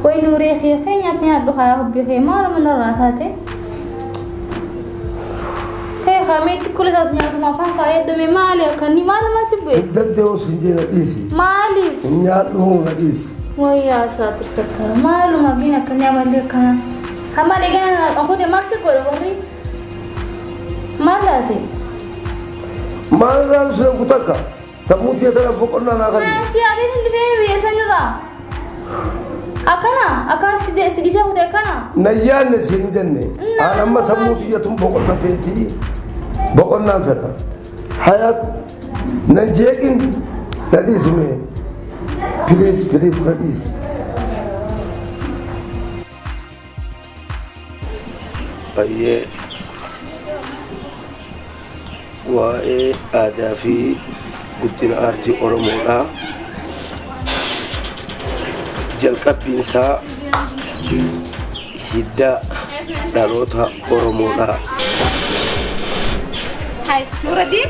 Way nuuree kee kee nyaata nyaadhu haa hubbii kee maaluma narraa taate. Kee haa mee xiqqoo isaatu nyaatuma afaan kaa'ee dhume maali akkanni maaluma si bu'e? Hin danda'u sin jee na dhiisi. Maaliif? Hin nyaadhu na dhiisi. Wayyaa saatir sattara maaluma biin akkanni amalli akkana. Hamma egaa okote maal si godhe warri? Maal taate? Maal irraa ibsu kutakka? Sammuu tiyya tana boqonnaa naa kenni. Si adeetin dhufee biyya sanirraa. Akkana akkaan si dhiisee kute akkana. Na yaadne siin jenne. Aan amma sammuu tiyya tun boqonna feetii boqonnaan fedha. Hayaat nan jeeqin na dhiisi mee. Please please na dhiisi. Baay'ee waa'ee aadaa fi guddina aartii Oromoodha. Jalqabbiin isaa hidda dhaloota Oromoodha. Hai, Nuruddin.